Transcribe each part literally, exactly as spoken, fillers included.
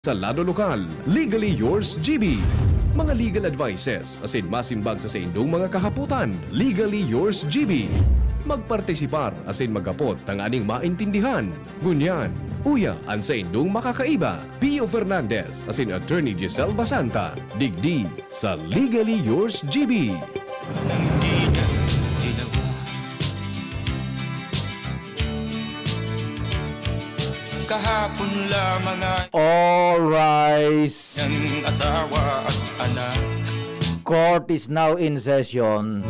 Sa lado lokal, Legally Yours G B. Mga legal advices asin masimbag sa saindong mga kahapotan, Legally Yours G B. Magpartisipar asin maghapot tanganing maintindihan. Ngunyan, uya an saindong makakaiba, Pio Fernandez asin Attorney Giselle Basanta, digdi sa Legally Yours G B. Kahapon lamang ay All rise. Ang asawa at anak. Court is now in session.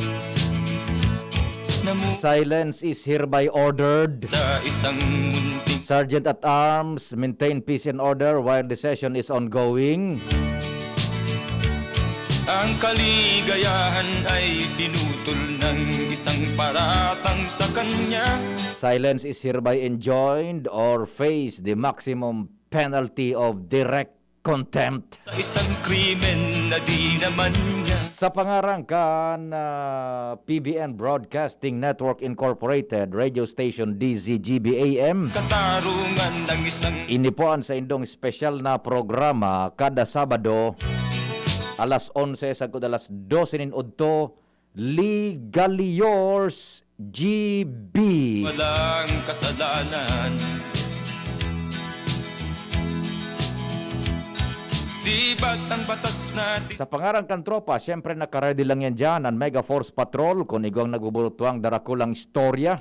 Namu- Silence is hereby ordered. Sa isang munting Sergeant at Arms, maintain peace and order while the session is ongoing. Ang kaligayahan ay pinutol ng isang paratang sa kanya. Silence is hereby enjoined or face the maximum penalty of direct contempt. Sa isang krimen na di naman niya. Sa pangaran kan, ah, P B N Broadcasting Network Incorporated, Radio Station D Z G B A M. Katarungan ng isang Ini po an saindong espesyal na programa kada Sabado, alas onse sagkod alas dose nin udto, Legally Yours, G B. Walang kasalanan. Di ba't ang batas natin? Sa pangaran kan tropa, siyempre nakaready lang yan dyan, ang Mega Force Patrol, kung igwang nagbuburutuang darakulang istorya.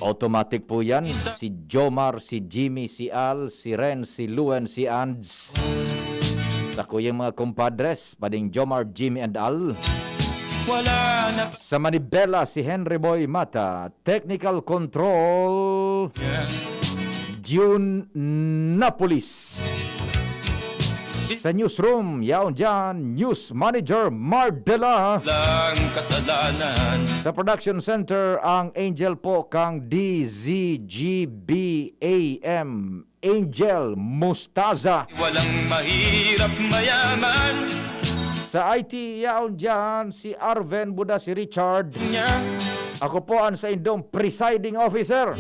Automatic po yan. Si Jomar, si Jimmy, si Al, si Ren, si Luen, si Ands. Sa kuyang mga compadres, pading Jomar, Jimmy, and Al. Wala na. Sa manibela, si Henry Boy Mata. Technical control, June Napolis. Sa newsroom, yaon dyan, News Manager Mardela. Lang kasalanan. Sa production center, ang angel po kang D Z G B A M, Angel Mustaza. Walang mahirap mayaman. Sa I T, yaon dyan, si Arven Buda, si Richard. Niya. Ako po ang saindong presiding officer,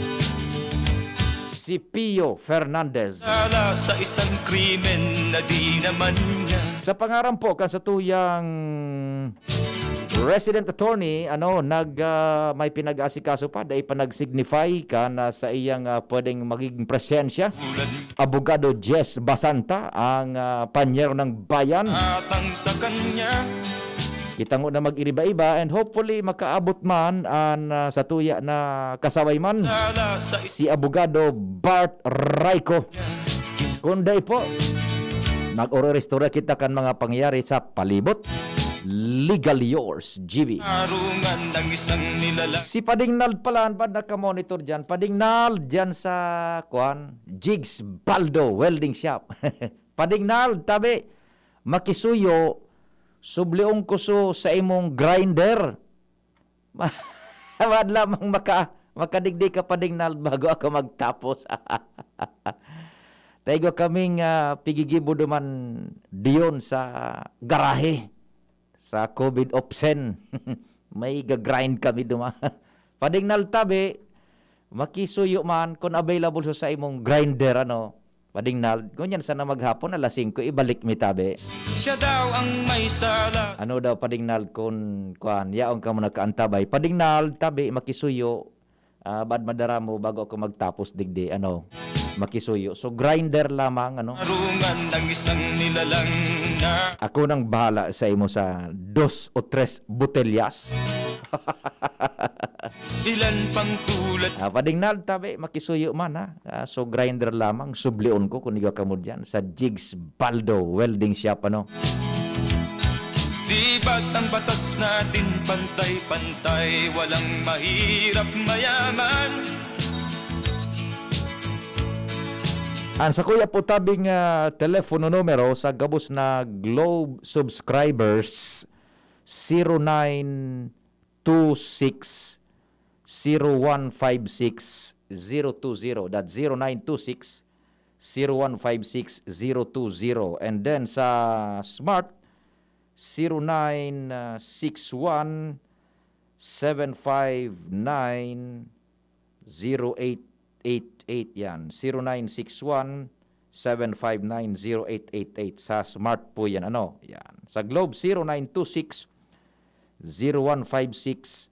si Pio Fernandez. Sala sa isang krimen na di naman niya. Sa pangaran po kan satuyang resident attorney, ano, nag, ah, may pinag-asikaso pa, dai pa nag-signify kan, ah, sa iyang, ah, pwedeng magiging presensya. Abogado Jess Basanta, ang, ah, panyero ng bayan. Atang sa kanya. Kita mo na mag-iriba-iba and hopefully makaabot man an, ah, satuya na kasaway man, Sala sa si Abogado Bart Raico. Kung dai po, mag-ororistorya kita kan mga pangyayari sa palibot. Legal yours, G B. Arungan ng isang nilalang. Si Pading Nald pala, an bad nakamonitor dyan. Pading Nald, dyan sa, kwan, Jigs Baldo Welding Shop. Pading Nald, tabi, makisuyo, sublion ko so sa imong grinder. Mad lamang maka-, makadigdi ka, Pading Nald, bago ako magtapos. Taigwa kaming, ah, pigigibo duman diyon sa garahe, sa COVID Opsen. May ga-grind kami duma. Pading Nald, tabi, makisuyo man, kung available so sa imong grinder, ano, Pading Nald, ngunyan sana maghapon, alas singko, ibalik mi tabi. Siya daw ang may sala. Ano daw, Pading Nald, kun, kwan, yaon ka muna kaantabay. Pading Nald, tabi, makisuyo, ah, bad madara mo bago ako magtapos digdi, ano, makisuyo. So, grinder lamang, ano. Arungan ng isang nilalang na. Ako nang bahala sa imo sa dos o tres botelyas. Ilan pang tulad. Ah, Pading Nald, tabi, makisuyo man, ha. Ah, so, grinder lamang, sublion ko kung igwa kamo diyan sa Jigs Baldo Welding Shop, ano. Di ba't ang batas natin pantay-pantay, walang mahirap mayaman? Ang sakuya po tabing, ah, telepono numero sa gabos na Globe subscribers, zero nine two six zero one five six zero two zero. That's zero nine two six zero one five six zero two zero. And then sa Smart, zero nine six one seven five nine zero eight eight eight yan. Zero nine six one seven five nine zero eight eight eight. Sa Smart po yan, ano? Yan. Sa Globe, zero nine two six, zero one five six,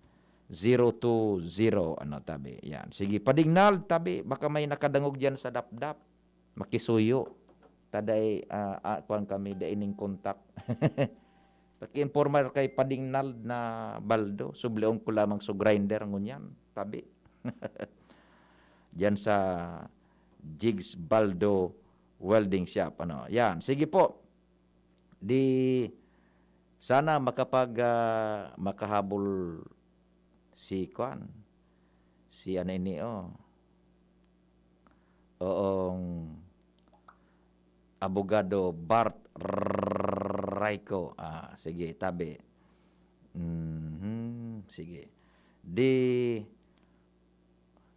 zero two zero. Ano, tabi? Yan. Sige, padingnal, tabi. Baka may nakadangog yan sa dapdap. Makisuyo. Taday, ah, ah, kuwan kami, dai ning kontak. Paki-informal kay padingnal na baldo. Sublion ko lamang so grinder ngunyan. Tabi. Diyan sa Jigs Baldo Welding Shop. Ano, yan. Sige po. Di sana makapag, ah, makahabol si kwan, si ano ini, oh. Oong Abogado Bart Raico. Ah, sige, tabi. Mhm, sige. Di,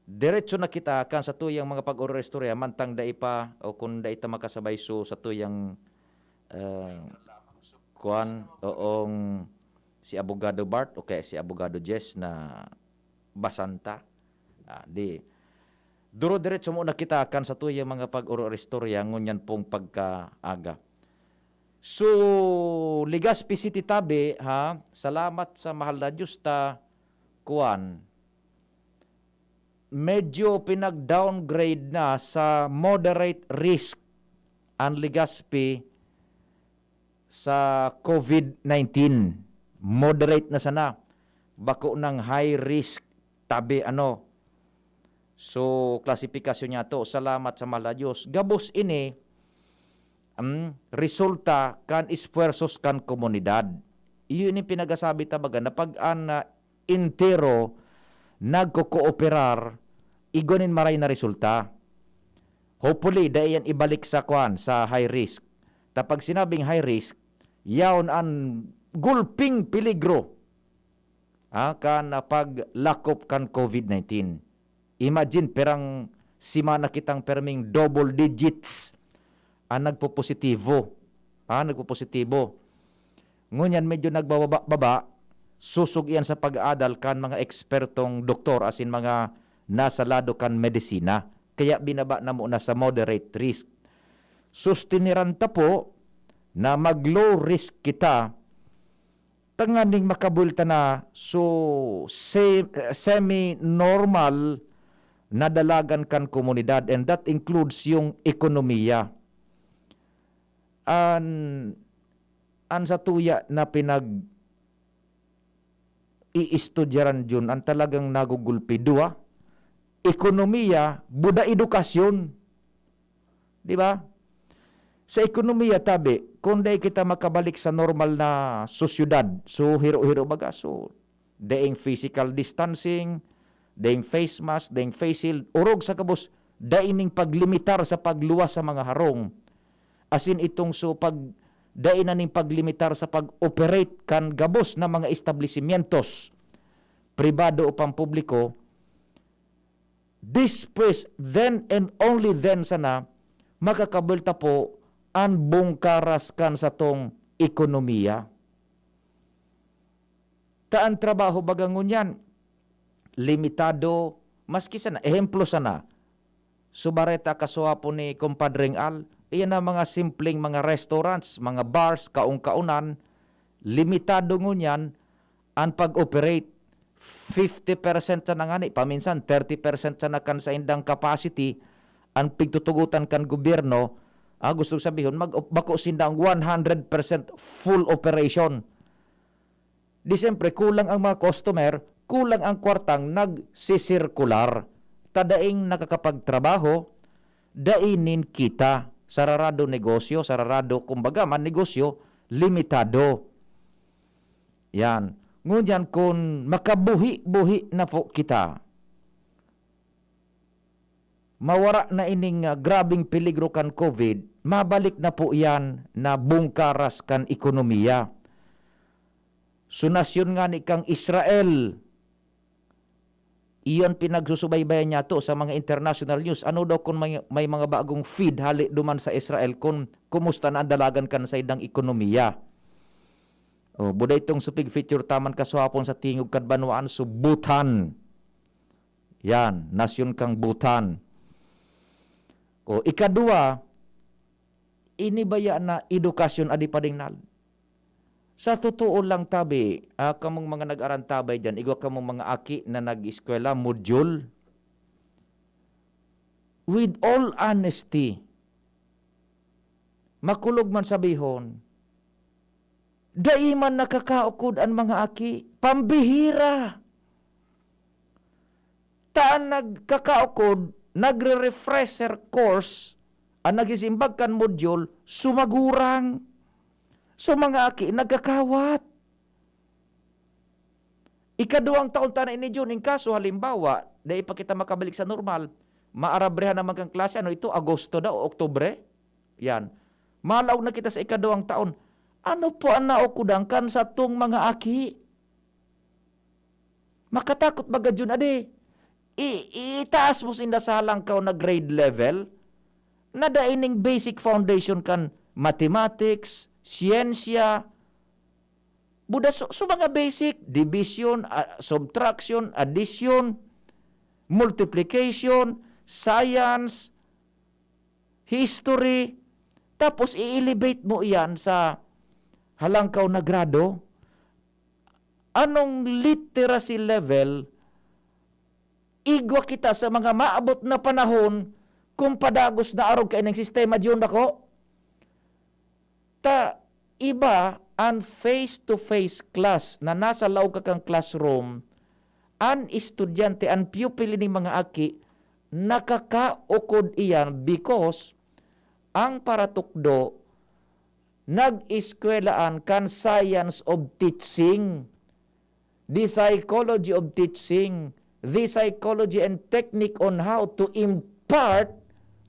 diretso na kita kan satuyang mga pag-oror-istorya, mantang dai pa, o kung dai ta makasabay so satuyang, ah, kuwan, oong si Abogado Bart o kaya si Abogado Jess na basanta. Ah, di, duro-diretso muna kita kan satuyang mga pag-oror-istorya ngunyan pong pagkaaga. So, Legazpi City tabi, ha? Salamat sa mahal na Diyos ta, kuwan, medyo pinag-downgrade na sa moderate risk ang Legazpi sa covid nineteen. Moderate na sana. Bako nang high risk, tabi ano. So, klasifikasyon niya to. Salamat sa mahal na Diyos. Gabos ini, um, resulta kan esfuerzos kan komunidad. Iyo ini pinagasabi ta baga na pag an, ah, entero nagkokooperar, igwa nin maray na resulta. Hopefully, dai yan ibalik sa kwan, sa high risk. Ta pag sinabing high risk, yaon an gulping peligro, ah, kan, ah, paglakop kan covid nineteen. Imagine, pirang semana kitang perming double digits ang nagpopositibo. Ah, nagpopositibo. Ngunyan, medyo nagbababa-baba, sosog iyan sa pag-aadal kan mga ekspertong doktor asin mga nasa lado kan medisina. Kaya binaba na muna sa moderate risk. Sustiniran ta po na mag-low risk kita tanganing makabuwelta na so se-, semi-normal na dalagan kan komunidad, and that includes yung ekonomiya. An, an satuya na pinag-iistudyaran dyan, ang talagang nagugulpi, duwa, ekonomiya, buda edukasyon. Di ba? Sa ekonomiya, tabi, kung dai kita makabalik sa normal na sosyedad, so hiro-hiro baga, so daing physical distancing, daing face mask, daing face shield, orog sa gabos, dai ning paglimitar sa pagluwas sa mga harong. Asin itong so pag, dai na ning paglimitar sa pag-operate kan gabos na mga establisimentos, pribado o pampubliko, this first, then and only then sana, makakabuwelta po an bungkaras kan satong ekonomiya. Ta an trabaho baga ngunyan, limitado, maski sana, ehemplo sana, subareta kasuhapon ni Compadreng Al, iyan na mga simpleng mga restaurants, mga bars, kaon-kaonan, limitado ngunyan an pag-operate. Fifty percent sana ngani, paminsan thirty percent sana kan saindang capacity, an pigtutugotan kan gobyerno, ah, gusto sabihon, mag-, bako sindang one hundred percent full operation. Di siyempre, kulang ang mga customer, kulang ang kwartang nagsisirkular. Ta daing nakakapagtrabaho, dai nin kita. Sararado negosyo, sararado, kumbaga man negosyo, limitado. Yan. Ngunyan kun makabuhi-buhi na po kita, mawara na ining, ah, grabeng peligro kan covid, mabalik na po iyan na bungkaras kan ekonomiya. So, nasyon ngani kang Israel, iyon pinagsusubaybayan niyato sa mga international news. Ano daw kun may, may mga bagong feed hali duman sa Israel kun kumusta na ang dalagan kan saindang ekonomiya? Oh, buday tong supig feature taman kasuhapon sa tingog kan banwaan, so Bhutan. Yan, nasyon kang Bhutan. O, ikaduwa, Ini baya na edukasyon, adi padingnal? Sa totoo lang, tabi, ah, kamong mga nag-arantabay diyan, igwa kamong mga aki na nag-eskwela, module. With all honesty, makulog man sabihon, dai man nakakaukod an mga aki. Pambihira! Ta an nagkakaukod, nagre-refresher course, an nagsisimbag kan module, sumagurang. So, mga aki, nagkakawat. Ikaduwang taon ta na ini, Jun. In kaso, halimbawa, dai pa kita makabalik sa normal, maarabrehan naman kan klase, ano ito, Agosto daw o Oktubre? Yan. Malaog na kita sa ikaduwang taon. Ano po ang naukudan kan satong mga aki? Makatakot baga, Jun, adi. I-, itaas mo sinda sa halangkaw na grade level, na dai ning basic foundation kan mathematics, siyensya, buda so, so mga basic, division, ah, subtraction, addition, multiplication, science, history, tapos i-elevate mo iyan sa halangkaw na grado. Anong literacy level igwa kita sa mga maabot na panahon kung padagos na arog kaining sistema, Jun, bako? Ta iba an face-to-face class na nasa laog ka kan classroom, an estudyante, an pupil ning mga aki, nakakaukod iyan because ang paratukdo, nag-eskwelaan kan science of teaching, the psychology of teaching, the psychology and technique on how to impart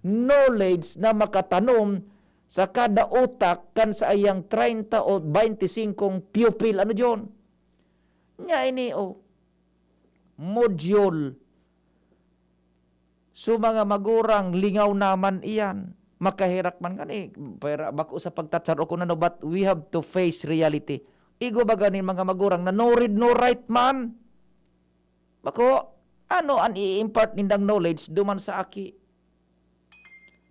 knowledge na makatanom sa kada utak kan saiyang treinta o baintisingkong pupil. Ano, John? Nga ini, oh, module. So, mga magurang, lingaw naman iyan. Makaherak man gani, pera, bako sa pagtatsaro ko na, no, but we have to face reality. Igwa ba ganin mga magurang na no read, no write man? Bako, ano an i-impart nindang knowledge duman sa aki?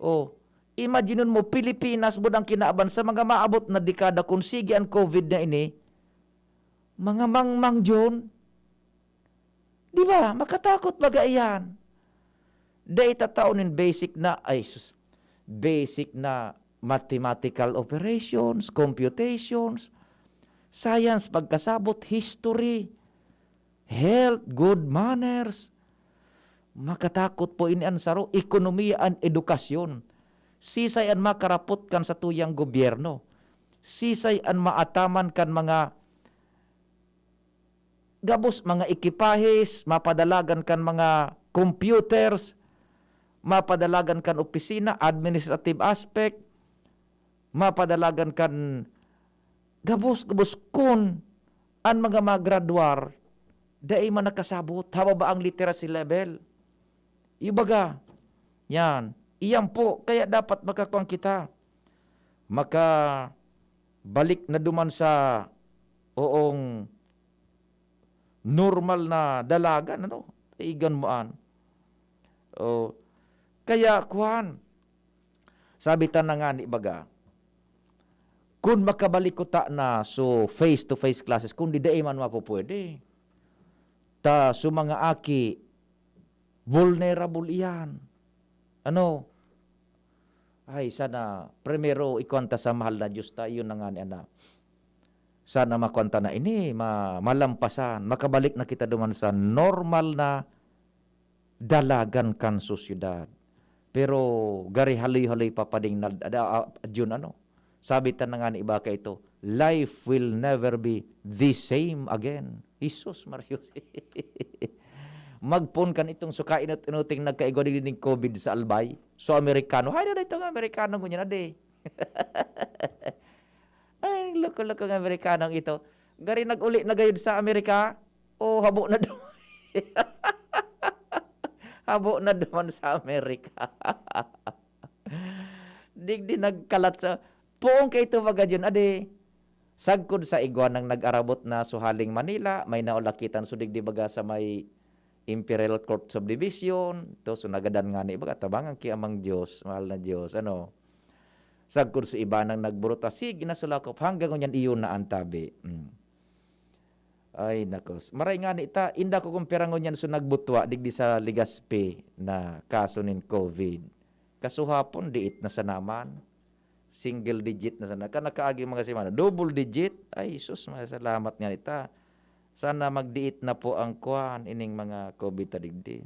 Oh, imaginon mo, Pilipinas, budang kinaaban sa mga maabot na dekada, kun sige an covid na ini, mga mangmang, John. Di ba? Makatakot baga iyan. Dai ta tao nin basic na, ay sus, basic na mathematical operations, computations, science, pagkasabot, history, health, good manners. Makatakot po ini an saro, ekonomiya an edukasyon. Sisay an makarapot kan satuyang gobyerno? Sisay an maataman kan mga gabos, mga ekipahes, mapadalagan kan mga computers, mapadalagan kan opisina, administrative aspect, mapadalagan kan gabos, gabos kun an mga magradwar dai man nakasabot, hababa ang literacy level. Ibaga, yan. Iyan po, kaya dapat makakuan kita. Makabalik na duman sa, oong, normal na dalagan, ano? Igan mo an. Oh, kaya, kuan, sabi ta na ngani baga, kun makabalik kuta na so face-to-face classes, kundi dai man mapupwede. Ta so mga aki, vulnerable iyan. Ano? Ay, sana, primero, ikuan ta sa mahal na Diyos ta, iyon na ngani, ana. Sana makuan ta na ini, ma-, malampasan, makabalik na kita duman sa normal na dalagan kan sosyedad. Pero gari haloy-haloy pa pading na, ada, ah, Jun, ano? Sabi ta na ngani iba kaito, "Life will never be the same again." Jesus, Mario. Magpoon kan itong suka inot-inoting nagkaigwa digdi ning covid sa Albay. So, Amerikano. Hay, na itong Amerikano ngunyan, ade. Ay, loko-loko ng Amerikanong ito. Gari nag-uli na gayud sa Amerika. Oh, habo na duman. Habo na duman sa Amerika. Digdi nagkalat sa, poon kaito baga Jun, ade. Sagkod sa igwa nang nag-arabot na suhaling Manila, may naulakitan so digdi baga sa may Imperial Court Subdivision, to, so nagadan ngani baga, tabangan ki Amang Diyos, mahal na Diyos, ano. Sagkod sa iba nang nagburota, sige na sulakop, hanggang ngunyan iyo na an tabi. Mm. Ay, nako. Maray ngani ta, inda ko kumpira ngunyan so nagbutwa digdi sa Legazpi na kaso nin COVID. Kasuhapon, diit na sana man. Single digit na sana. Kan nakaaging mga semana, double digit. Ay, sus, masalamat ngani ta. Sana magdiit na po ang kwan, ining mga COVID ta digdi.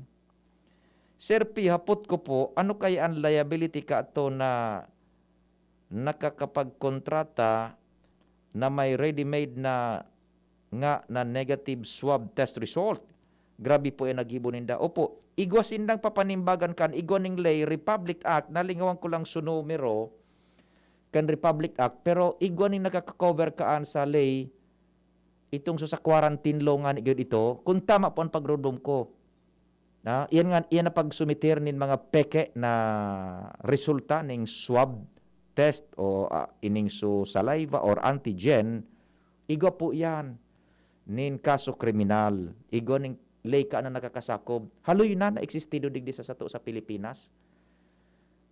Sir P, hapot ko po, ano kaya an liability kato na nakakapagkontrata na may ready-made na nga na negative swab test result? Grabe po an naggibo ninda. Opo, igwa sindang papanimbagan kan igwa ning ley, Republic Act, nalingawan ko lang su numero kan Republic Act, pero igwa ning nakaka-cover kaan sa ley, itong sa, sa quarantine law ngani gyud ito, kung tama po ang pagrodom ko. Na, iyan nga, iyan na pagsumiter nin mga peke na resulta ning swab test o, ah, ining su saliva or antigen, igwa po iyan nin kaso kriminal. Igwa ning ley ka na nakakasakob. Haloy na, na existido digdi sa sato sa Pilipinas.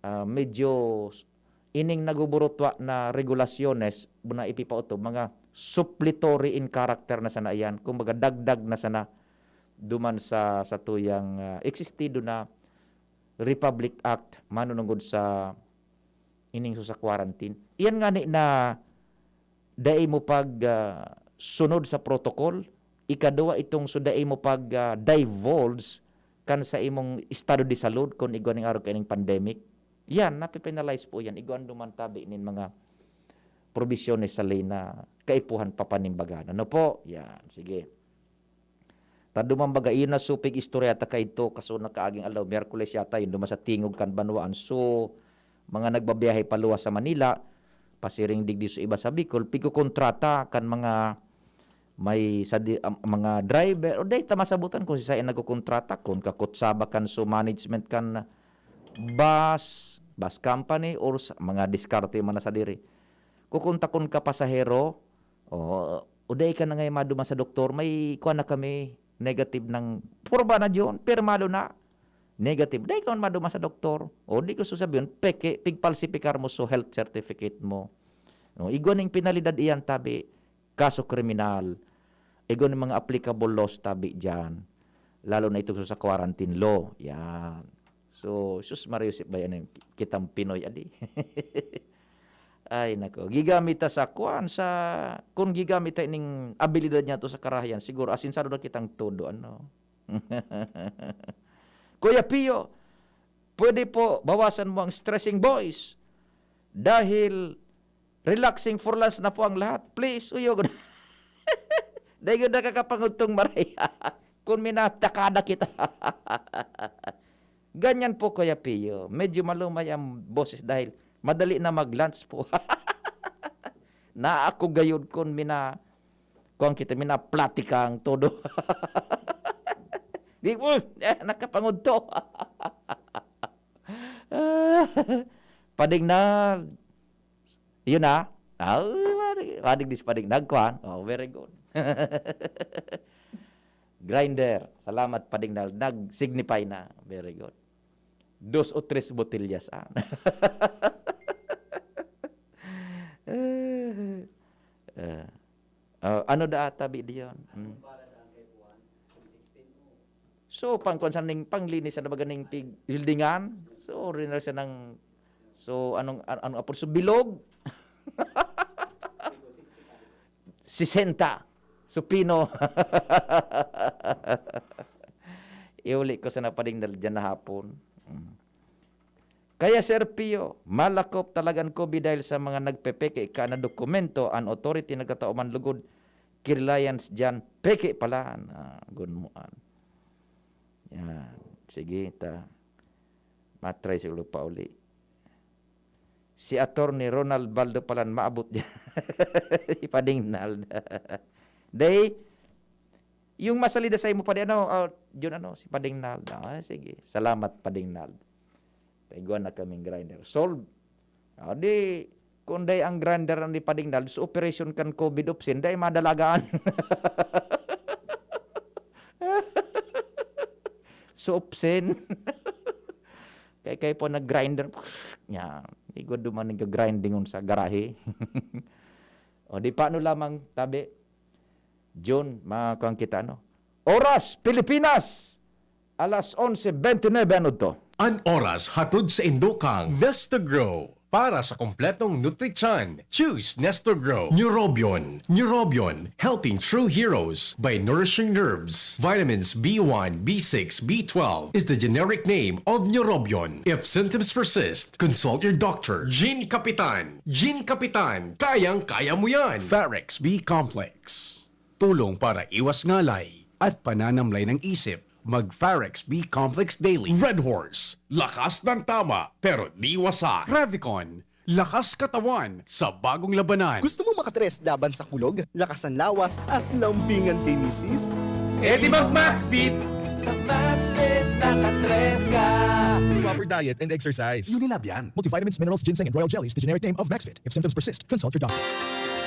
Ah, medyo s-, ining naguburutwa na regulasyones na ipipautob, mga suppletory in character na sana iyan. Kumbaga, dagdag na sana duman sa, sa tuyang, ah, existido na Republic Act manunungod sa ining sa quarantine. Iyan ngani na dai mo pag, ah, sunod sa protocol. Ikaduwa, itong so dai mo pag, ah, divulge kan sa imong estado de salud kun igwa ning arog kaining pandemic. Yan, nape-penalize po yan. Igwa duman tabi nin mga probisyones sa ley na kaipuhan papanimbagan. Ano po? Yan, sige. Ta duman baga, iyo na supig istorya ta kaidto, kaso nakaaging aldaw, Miyerkules yata yun, duman sa tingog kan banwaan. So, mga nagbabiyahe paluwas sa Manila, pasiring digdi sa iba sa Bicol, pigkokontrata kan mga may sa di-, am-, mga driver, o dai ta masabutan kung siisay an nagkokontrata, kun kakutsaba kan so management kan bus, bus company, or sa mga diskarte man na sadiri. Kukontakon ka pasahero, o, o dai ka na ngay maduman sa doktor, may kuwan na kami, negative ng, purba na yun, pirmado na, negative. Dai ka man maduman sa doktor. O di ko sasabihin, peke, pigpalsipikar mo so health certificate mo. No, igwa ning penalidad iyan, tabi, kaso kriminal. Igwa ning mga applicable laws, tabi, diyan. Lalo na itong sa quarantine law. Yan. So, sus, Maria Josep, ba yan yung kitang Pinoy, adi? Ay, nako. Gigamit ta sa kwan, sa, kung gigamit ta ining abilidad niya to sa karahayan, siguro, asinsado na kitang todo, ano? Kuya Pio, pwede po bawasan mo ang stressing boys dahil relaxing for lunch na po ang lahat. Please, uyog na. Dahil yun nakakapangudtong maray. Kung minatakada kita. Ganyan po, Kuya Pio. Medyo malumay ang boses dahil madali na mag-lunch po. Na ako gayud kun mina-, kuwan kita, minaplatikang todo. Di mo, eh, nakapangudto. Pading na, yun na. Ah, wadig, wadig dis pading. Nagkuhan. Oh, very good. Grinder. Salamat, Pading Nal. Nag-signify na. Very good. Dos o tres botellas, ah. Eh, ah, ano da ata, bi, diyon? Hmm. So, pangkuan sa ning, panglinis na ba ganing pig-, buildingan? So, ordinary siya ng, so, anong, an-, anong apod? So, bilog? Sesenta. Supino. Iuli ko sa napading dal-, dyan na hapon. Mm. Kaya, Sir Pio, malakop talaga an COVID dahil sa mga nagpepeke ka na dokumento, an authority nagtatao man lugod, kirlayan diyan, peke pala. Ah, gunmuan. Yan. Sige, ta. Matry siguro pa uli. Si Attorney Ronald Baldo palan maabot diyan. Si Pading Nald. Day, yung masalida sa imo, Padi, ano, ah, yun, ano, si Pading Nald. Ah, sige. Salamat, Pading Nald. Taiguan na kaming grinder. Solve. Ah, di, kung day ang grinder ni Pading Nald, sa operasyon kan COVID opsin, day madalagaan. So, opsin. Kay, kay po nag-grinder. Yan. Igwa duman ning grindingon sa garahe. O, di paano lamang, tabi? June, makakuan kita, no? Oras, Pilipinas! Alas onse bentynebe an udto. An oras hatod sa indo kan Nestogro. Para sa kompletong nutrisyon, choose Nestogro. Neurobion. Neurobion, helping true heroes by nourishing nerves. Vitamins B one, B six, B twelve is the generic name of Neurobion. If symptoms persist, consult your doctor. Gene Kapitan. Gene Kapitan, kayang-kaya mo yan. Farex B Complex. Tulong para iwas ngalay at pananamlay ng isip. Mag Farex B Complex Daily. Red Horse, lakas ng tama, pero di wasak. Revicon, lakas katawan sa bagong labanan. Gusto mo makatres laban sa kulog, lakas ng lawas, at lambingan kay misis? Eh di mag Maxfit! Sa Maxfit, nakatres ka! Proper diet and exercise. Unilab yan. Multivitamins, minerals, ginseng, and royal jellies, the generic name of Maxfit. If symptoms persist, consult your doctor.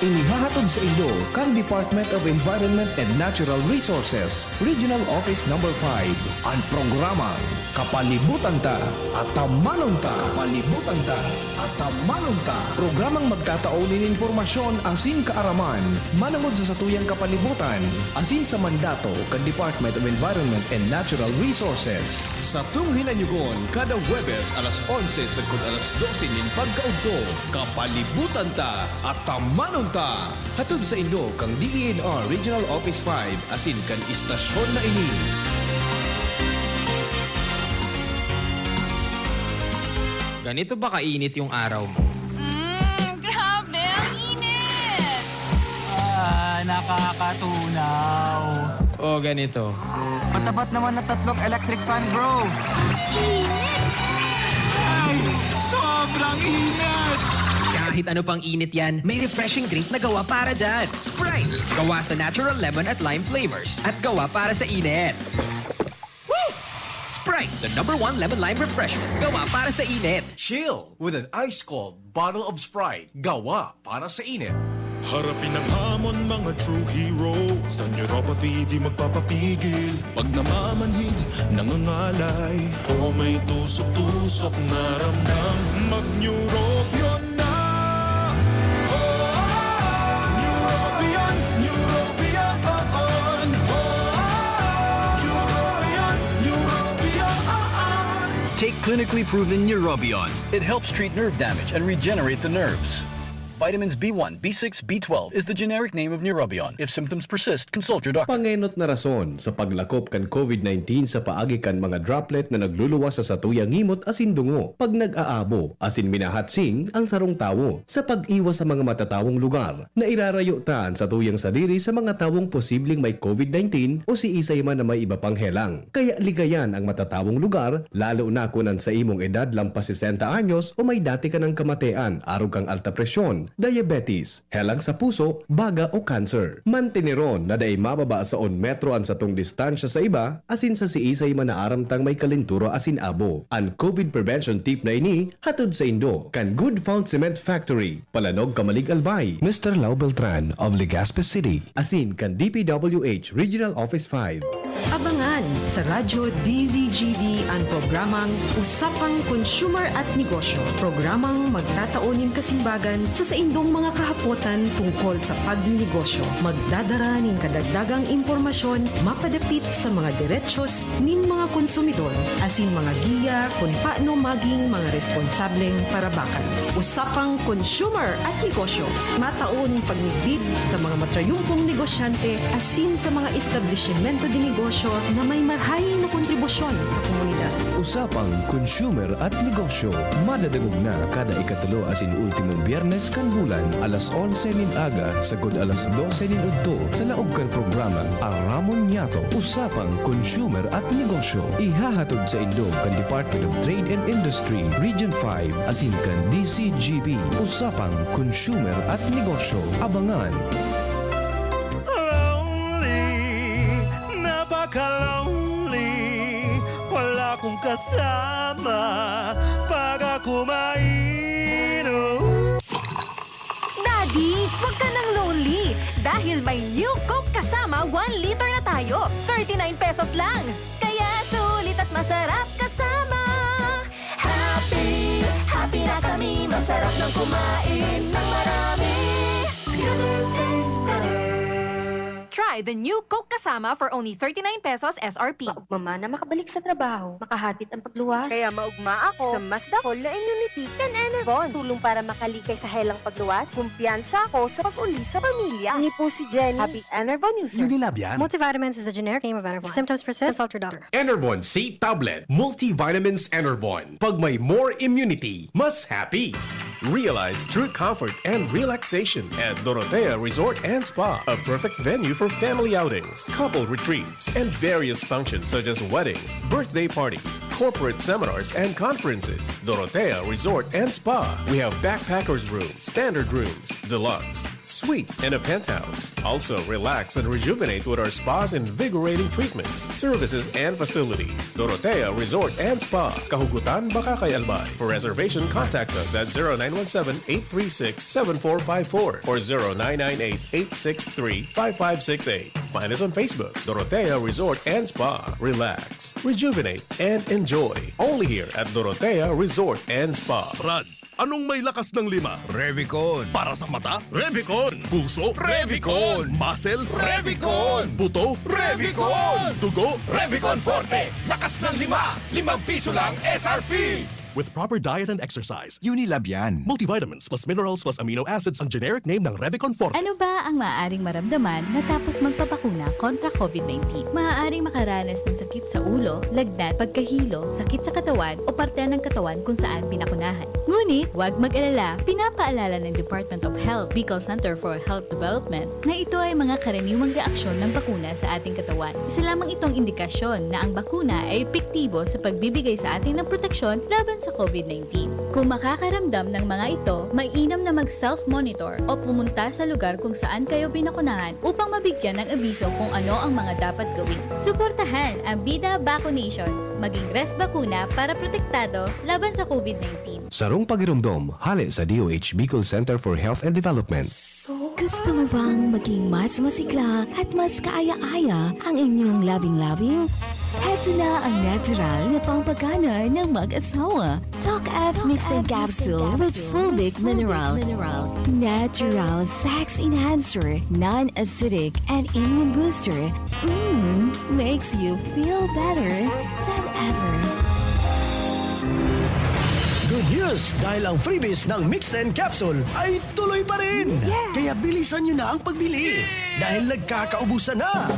Inihahatod sa indo kan Department of Environment and Natural Resources, Regional Office Number five, an programang Kapalibutan Ta, Atamanon Ta. Kapalibutan Ta, Atamanon Ta. Programang magtatao nin impormasyon asin kaaraman manongod sa satuyang kapalibutan asin sa mandato kan Department of Environment and Natural Resources. Satong hinanyogon kada Huwebes alas onse sagkod alas dose nin pagkaudto. Kapalibutan Ta, Atamanon Ta! Hatod sa indo kan D E N R Regional Office five asin kan istasyon na ini. Ganito ba kainit yung araw mo? Mm, grabe, ang init! Ah, nakakatunaw. O ganito. Matapat naman na tatlong electric fan, bro. Init! Ay, sobrang init! Kahit ano pang init yan, may refreshing drink na gawa para dyan. Sprite! Gawa sa natural lemon at lime flavors at gawa para sa init. Woo! Sprite, the number one lemon lime refreshment. Gawa para sa init. Chill with an ice cold bottle of Sprite. Gawa para sa init. Harapin ang hamon, mga true hero. Sa neuropathy, di magpapapigil. Pag namamanhid, nangangalay, o may tusok-tusok na ramdam, mag-Neurobion na! Oh, Neurobion, Neurobion, oh, oh. Oh, Neurobion, Neurobion, oh, oh. Take clinically proven Neurobion. It helps treat nerve damage and regenerate the nerves. Vitamins B one, B six, B twelve is the generic name of Neurobion. If symptoms persist, consult your doctor. Pangenot na rason sa paglakop kan COVID nineteen sa paagi kan mga droplet na nagluluwas sa satuyang ngimot asin dungo pag nag-aabo asin minahatsing ang sarong tawo. Sa pag-iwas sa mga matatawong lugar, nairarayo ta an satuyang sadiri sa mga tawong posibleng may COVID nineteen o siisay man na may iba pang helang. Kaya ligayan ang matatawong lugar, lalo na kun an saimong edad lampas sesenta anyos o may dati ka nang kamatean arog kan alta presyon, diabetes, helang sa puso, baga o cancer. Manteneron na dai mababa sa un metro an satong distansya sa iba asin sa siisay man na aram tang may kalentura asin abo. An COVID prevention tip na ini hatod saindo kan Good Found Cement Factory, Palanog, Camalig, Albay, Mister Lau Beltran of Legazpi City, asin kan D P W H Regional Office five. Abangan sa Radyo D Z G B an programang Usapang Consumer at Negosyo, programang magtatao nin kasimbagan sa saindong mga kahapotan tungkol sa pagninegosyo. Magdadara nin kadagdagang impormasyon mapadapit sa mga derechos nin mga konsumidor asin mga giya kun paano maging mga responsableng parabakan. Usapang Consumer at Negosyo, matao nin pagmidbid sa mga matrayumpong negosyante asin sa mga establisimento de negosyo na may marahay na kontribusyon sa komunidad. Usapang Consumer at Negosyo, madadangog na kada ikatulo asin ultimong Biyernes kan bulan, alas onse nin aga sagkod alas dose nin udto, sa laog kan programang Aramon Niyato, Usapang Consumer at Negosyo. Ihahatod saindo kan Department of Trade and Industry, Region five, asin kan D Z G B, Usapang Consumer at Negosyo. Abangan! Lonely, napaka-lonely, wala kong kasama pag ako mainom. Daddy, wag ka nang lonely dahil may new Coke Kasama one liter na tayo. Thirty-nine pesos lang. Kaya sulit at masarap kasama. Happy, happy Pinakami, masarap ng kumain ng marami. It's gonna taste better. Try the new Coke Kasama for only thirty-nine pesos S R P. Maugma man na makabalik sa trabaho, makahatid ang pagluwas. Kaya maugma ako sa mas dakol na immunity kan Enervon. Tulong para makalikay sa helang pagluwas. Kumpiyansa ako sa pag-uli sa pamilya. Ini po si Jenny, happy Enervon user. Unilab yan. Multivitamins is the generic name of Enervon. If symptoms persist, consult your doctor. Enervon C Tablet, Multivitamins Enervon. Pag may more immunity, mas happy. Realize true comfort and relaxation at Dorotea Resort and Spa, a perfect venue for family outings, couple retreats, and various functions such as weddings, birthday parties, corporate seminars, and conferences. Dorotea Resort and Spa. We have backpackers room, standard rooms, deluxe, suite, and a penthouse. Also, relax and rejuvenate with our spa's invigorating treatments, services, and facilities. Dorotea Resort and Spa, Kahugutan, Bacacay, Albay. For reservation, contact us at zero nine one seven, eight three six, seven four five four or zero nine nine eight, eight six three, five five six eight. Find us on Facebook, Dorotea Resort and Spa. Relax, rejuvenate, and enjoy. Only here at Dorotea Resort and Spa. Brad, anong may lakas ng lima? Revicon. Para sa mata? Revicon. Puso? Revicon. Muscle? Revicon. Buto? Revicon. Dugo? Revicon Forte. Lakas ng lima. Limang piso lang S R P. With proper diet and exercise, Unilab yan. Multivitamins plus minerals plus amino acids ang generic name ng Revicon Forte. Ano ba ang maaaring maramdaman matapos magpabakuna kontra COVID nineteen? Maaaring makaranas ng sakit sa ulo, lagnat, pagkahilo, sakit sa katawan o parte ng katawan kung saan pinakunahan. Ngunit, huwag mag-alala, pinapaalala ng Department of Health, Bicol Center for Health Development, na ito ay mga karaniwang reaksyon ng bakuna sa ating katawan. Isa lamang itong indikasyon na ang bakuna ay epektibo sa pagbibigay sa atin ng proteksyon laban sa COVID nineteen. Kung makakaramdam ng mga ito, mainam na mag-self-monitor o pumunta sa lugar kung saan kayo binakunahan upang mabigyan ng abiso kung ano ang mga dapat gawin. Suportahan ang Bida Vaccination. Maging res bakuna para protektado laban sa COVID nineteen. Sarong pagiromdom, hale sa D O H Bicol Center for Health and Development. Gusto mo bang maging mas masigla at mas kaaya-aya ang inyong loving-loving? Heto na ang natural na pampagana ng mag-asawa. Doc F Mixed and Capsule with Fulvic Mineral. Natural sex enhancer, non-acidic, and immune booster. Mm, makes you feel better than ever. Good news! Dahil ang freebies ng Mix ten Capsule ay tuloy pa rin! Kaya bilisan nyo na ang pagbili dahil nagkakaubusan na!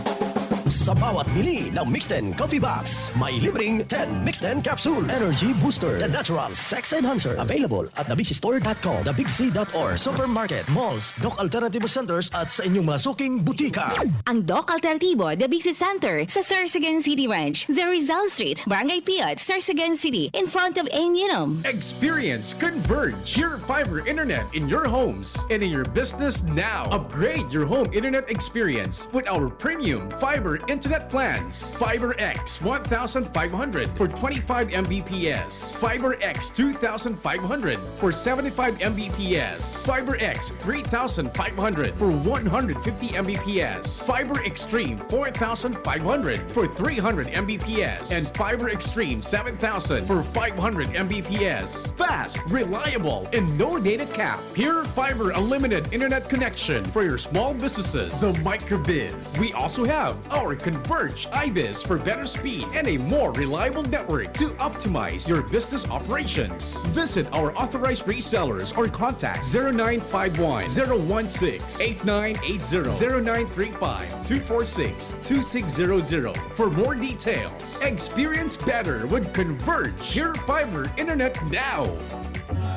Sa bawat bili ng Mix ten Coffee Box, may libreng ten Mix ten Capsule Energy Booster, the natural sex enhancer. Available at the big c store dot com, the big c dot org, supermarket, malls, Doc Alternativo Centers at sa inyong mga suking butika. Ang Doc Alternativo The Big C Center sa Sorsogon City Ranch, the Rizal Street, Barangay Piot, Sorsogon City, in front of Aim Unum. Experience Converge, your fiber internet in your homes and in your business now. Upgrade your home internet experience with our premium fiber internet plans. Fiber X one thousand five hundred for twenty-five M B P S, Fiber X two thousand five hundred for seventy-five M B P S, Fiber X three thousand five hundred for one hundred fifty M B P S, Fiber Extreme four thousand five hundred for three hundred M B P S, and Fiber Extreme seven thousand for five hundred M B P S. Fast, reliable, and no data cap. Pure Fiber Unlimited Internet Connection for your small businesses. The Microbiz. We also have our Converge IBIS for better speed and a more reliable network to optimize your business operations. Visit our authorized resellers or contact zero nine five one, zero one six, eight nine eight zero, zero nine three five, two four six, two six zero zero for more details. Experience better with Converge Pure Fiber Internet now.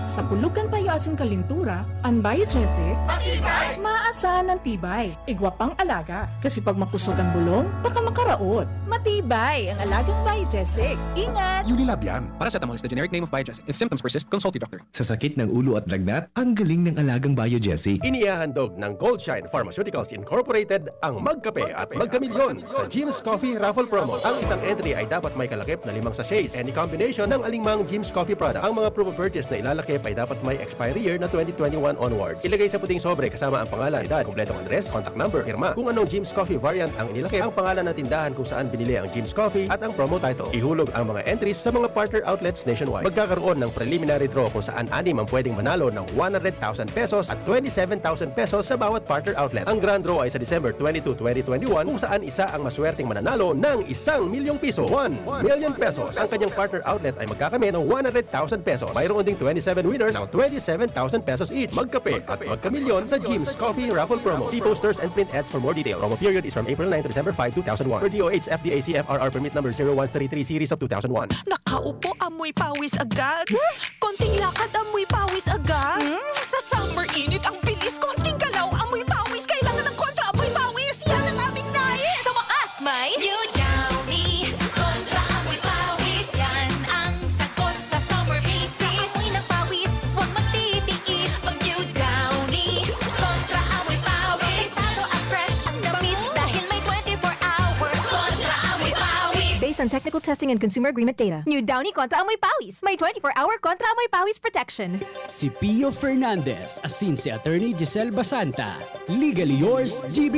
Sa pulog kan payo asin kalintura, an Biogesic, Matibay! Maasan an tibay, igwa pang alaga. Kasi pag makusog an bulong, baka makaraot. Matibay ang alagang Biogesic. Ingat! Unilab yan. Paracetamol is the generic name of Biogesic. If symptoms persist, consult your doctor. Sa sakit ng ulo at lagnat, ang galing ng alagang Biogesic. Inihahandog ng Goldshine Pharmaceuticals Incorporated ang Magkape at Magkamilyon sa Jim's Coffee Raffle Promo. Ang isang entry ay dapat may kalakip na limang sachets. Any combination ng alingmang Jim's Coffee product. Ang mga promo purchase na ilalakip ay dapat may expiry year na twenty twenty-one onwards. Ilagay sa puting sobre kasama ang pangalan, edad, kompletong address, contact number, pirma. Kung anong Jim's Coffee variant ang inilakip, ang pangalan ng tindahan kung saan binili ang Jim's Coffee at ang promo title. Ihulog ang mga entries sa mga partner outlets nationwide. Magkakaroon ng preliminary draw kung saan anim ang pwedeng manalo ng one hundred thousand pesos at twenty-seven thousand pesos sa bawat partner outlet. Ang grand draw ay sa December twenty-two, twenty twenty-one, kung saan isa ang maswerteng mananalo ng isang milyong piso, one million pesos. Ang kanyang partner outlet ay magkakamit ng one hundred thousand pesos. Mayroon ding twenty-seven winners ng twenty-seven thousand pesos each. Magkape at magkamilyon sa Jim's Coffee Raffle Promo. See posters and print ads for more details. Promo period is from April nine to December five, two thousand one. Per D O H F D A C F R R permit number zero one three three series of two thousand one. Nakaupo, amoy pawis agad. Konting lakad, amoy pawis agad. Sa summer init, ang bilis. Konting galaw, amoy pawis. Kailangan ng kontra amoy pawis. Yan ang aming nais. Sa wakas, may New Downy Kontra Amoy Pawis. Yan ang sagot sa summer visit. Amoy ng pawis, huwag magtitiis. Pag New Downy Kontra Amoy Pawis. Delikado at fresh ang damit dahil may twenty-four hour Kontra Amoy Pawis. Based on technical testing and consumer agreement data. New Downy Kontra Amoy Pawis. May twenty-four hour Kontra Amoy Pawis protection. Si Pio Fernandez asin si Attorney Giselle Basanta, Legally Yours, G B.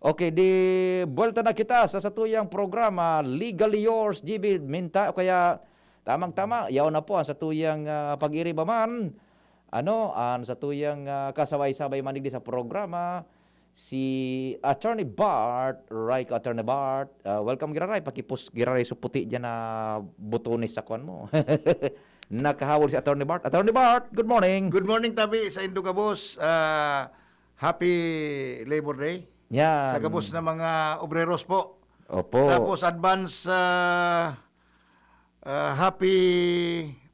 Okay, di buwelta na kita sa satuyang programa, Legally Yours, G B. Minta, o kaya, tamang-tama, yaon na po ang satuyang ah, pag-iriba man. Ano, ang satuyang ah, kasabay-sabay man digdi sa programa, si Attorney Bart. Ray ko, Attorney Bart. Ah, welcome, Giraray. Pakipus, Giraray, so puti dyan na butones sa kwan mo. Nakahabol si Attorney Bart. Attorney Bart, good morning. Good morning, Tabi, sa Indo gabos. Ah, happy Labor Day. Yan. Sa gabos na mga obreros po. Opo. Tapos advance ah, ah, happy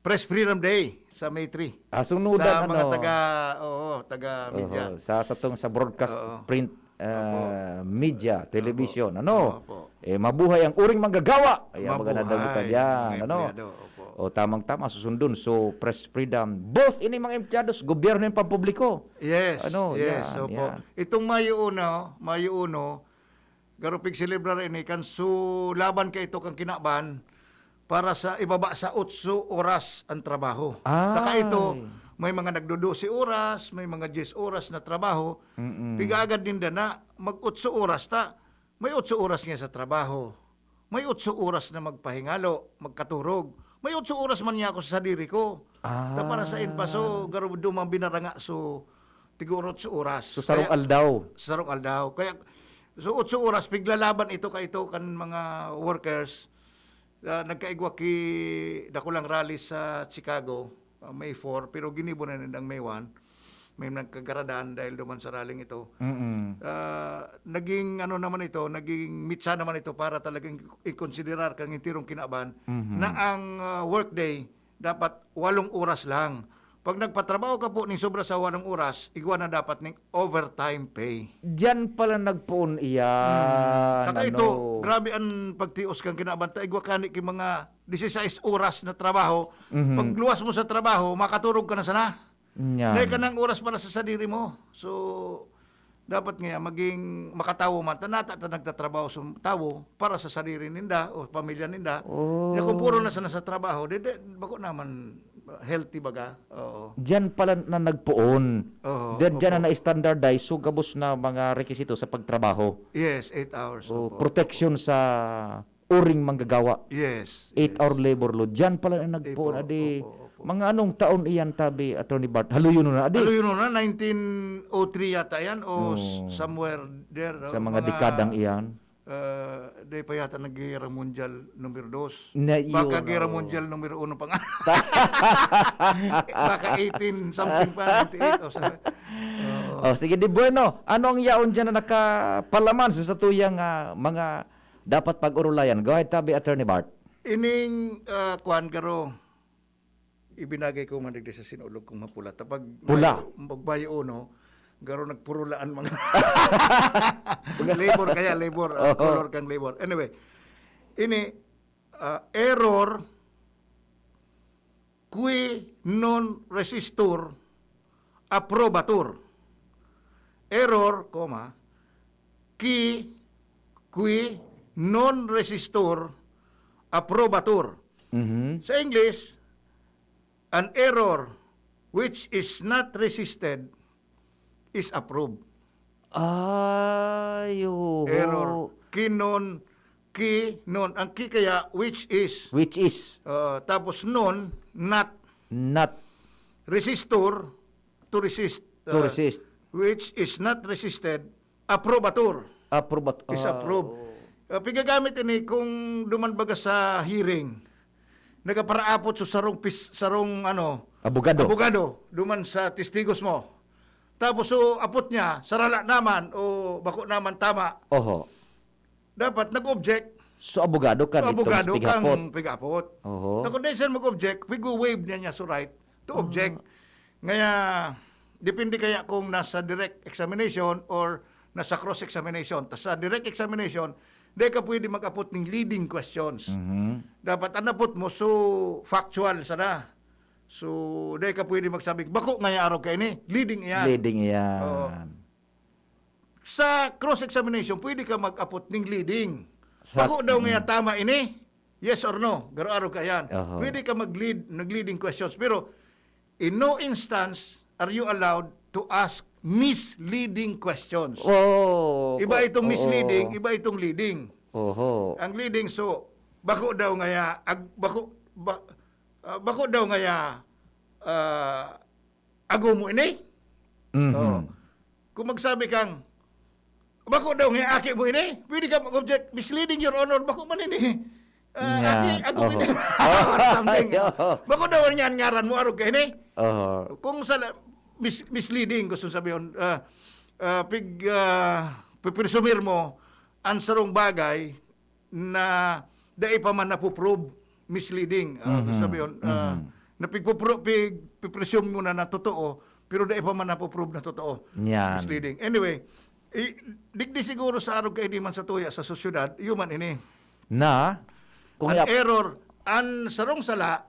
Press Freedom Day sa May three. Ah, sunudan, Sa mga ano? taga, oo, taga media. Oho, sa satong sa broadcast Oo. print ah, media, television, ano? Opo. Eh, mabuhay ang uring manggagawa. Ay, ang Mabuhay maganda daw kita ang dyan, mga ano? empleyado, opo. O, tamang-tama, susundon. So, press freedom. Both ini mga empleyado sa gobyerno yung pampubliko. Yes, Ano, yes, yan, opo. yan. Itong Mayo uno, Mayo uno, garo pigselebrar ini kan su laban kay ito kan kinaban para sa ibaba sa otso oras ang trabaho. Ay. Saka ito, may mga nagdo-dose oras, may mga diyes oras na trabaho. Mm-mm. Pigaagad ninda na mag-otso oras ta. May otso oras niya sa trabaho. May otso oras na magpahingalo, magkaturog. May otso oras man niya ako sa sadiri ko. Ah. Ta para sa inpaso, garo duman binaranga so tigurot sa oras. So, sarong Kaya- aldaw. Sa sarong aldaw. Kaya, so, otso oras, piglalaban ito ka ito kan mga workers. Ah, nagkaigwa ki dakulang rally sa Chicago, ah, May four, pero ginibo na nindang May one. May nagkagaradan dahil duman sa rally ito. Mm-mm. Ah, naging ano naman ito, naging mitsa naman ito para talagang i-considerar kang intirong kinaban Mhm. na ang ah, workday dapat walong oras lang. Pag nagpatrabaho ka po ning sobra sa walong oras, igwa na dapat ning overtime pay. Diyan pala nagpoon iyan. Taka ano? ito, grabe ang pagtios kang kinabanta. Igwa kani ki mga disisais oras na trabaho. Mhm. Pagluwas mo sa trabaho, makaturog ka na sana. Yan. Dahil ka ng oras para sa sadiri mo. So, dapat nga maging makatawo man. Tanata ta nagtatrabaho sa tawo para sa sadiri ninda o pamilya ninda. Oh. Kaya kung puro na sana sa trabaho, di, di, bako naman healthy baga. Oo. Diyan pala na nagpoon. Oo, Diyan, diyan na opo. na-standardize. So, gabos na mga rekisito sa pagtrabaho. Yes, eight hours. O, Opo. proteksyon sa uring manggagawa. Yes. Eight yes. Hour labor law. Diyan pala na nagpoon, Opo, adi. opo, opo. Mga anong taon iyan, tabi, Attorney Bart? Haluyon na, adi. Ano yun na? nineteen oh three yata yan o Oo. s- somewhere there. No? Sa mga dekadang iyan. Uh, di pa yata nag-Guerra Mundial numero dos. Na iyon, Baka Guerra oo. Mundial numero uno pa nga. Baka eighteen something pa, ninety-eight o sa... Oo. Oh, sige, di bueno. Ano ang yaon dyan na nakapalaman sa satuyang ah, mga dapat pag-urulayan? Go ahead, tabi, Attorney Bart. Ining uh, kwan garo, ibinagay ko man digdi sa sinulog kong mapula. Ta pag Pula. Mayo, pag Mayo uno, garo nagpurulaan mga labor kaya labor, uh, Oo. color kang labor. Anyway, ini uh, error qui non resistur approbatur. Error, comma, qui qui non resistur approbatur. Mhm. Sa English, an error which is not resisted is approved. Ay, oho. Error. Ki non, ki non. Ang ki kaya, which is. Which is. Ah, tapos non, not. Not. Resistor, to resist. To Ah, resist. Which is not resisted, approbator. Approbat-, Is ah, approved. Oh. Ah, pigagamit ini kung duman baga sa hearing. Nagaparaapot sa sarong pis-, sarong ano, Abogado. Abogado, duman sa testigos mo. Tapos, so, apot niya, sarala naman o bako naman tama. Oho. Dapat nag-object. So, abogado ka So, dito abogado sa pighapot. kang pighapot. Oho. Takot na siya mag-object, pig-waive niya niya so right to object. Ah. Ngaya, depende kaya kung nasa direct examination or nasa cross-examination. Ta sa direct examination, di ka pwede mag-apot ning leading questions. Mhm. Dapat ang apot mo, so factual sana. So, di ka pwede magsabing, "Bako ngaya arog ka ini, leading iyan." Leading iyan. Oo. Sa cross-examination, pwede ka mag-apot ning leading. Sa Bako daw ngaya Mm. tama ini, yes or no? Garo-aro ka yan. Oho. Pwede ka mag-lead, nag-leading questions. Pero, in no instance are you allowed to ask misleading questions. Oh, Iba ko-, itong misleading, oo. iba itong leading. Oho. Ang leading, so, bako daw ngaya, ag-, bako, ba-, ah, bako daw ngaya, ah, ago mo ini? Mhm. Oh. Kung magsabi kang, "Bako daw nga aki mo ini," pwede ka mag-object, "Misleading, Your Honor, bako man ini. Ah, Yan. aki, ako Oho. ini." Or something. Oho. "Bako daw nga an ngaran mo, arog ka ini." Oho. Kung sa la-, mis-, misleading, gusto sabihon, ah, ah, pig-, ah, pipresumir mo, ang sarong bagay, na dai pa man napo-prove, misleading. Ah, Mhm. sabi yun, ah, Mhm. na pigpupro-, pig-, pipresume mo na, na totoo, pero dai pa man napo-prove na totoo, Yan. misleading. Anyway, i-, digdi siguro sa arog kaini man sa tuya sa sosyedad, human ini. Na, kung An yap- error, an sarong sala,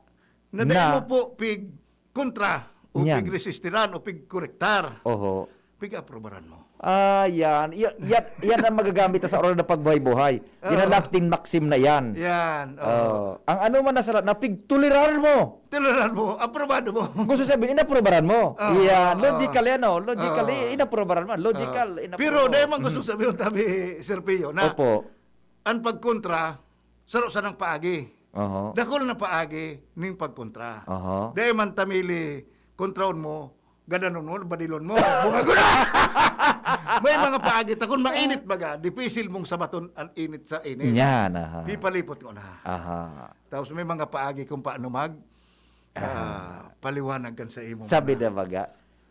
na dai Na. mo po pig-, kontra, o Yan. pigresistiran, o pigkorektar, Oho. pig-aprobaran mo. Ah, yan. Ya-, yan, yan ang magagamit sa oral na pagbuhay-buhay. Oo. Yan ang Latin maxim na yan. Yan, oo. Oo. Ang ano man na sala, na pigtolerar mo. Tolerar mo, aprobado mo. Gusto sabihin, inaprobaran mo. Oo, Yan. oo. Logically, ano? Logically, Oo. inaprobaran mo. Logical, Oo. inaprobaran Pero mo. dahil man gusto Mhm. sabihin, tabi, Sir Pio, na Opo. ang pagkontra, saro sanang paagi. Oho. Dakul na paagi ning pagkontra. Oho. Dai man ta mili kontraon mo, gadanon mo, badilon mo. Bunga ko na! May mga paagi, ta kun mainit baga, dipisil mong sabaton an init sa init. Yan, aha. Pipalipot ko na. Aha. Tapos may mga paagi kung paano mag, Aha. ah, paliwanag kan sa imo Sabi mga na baga,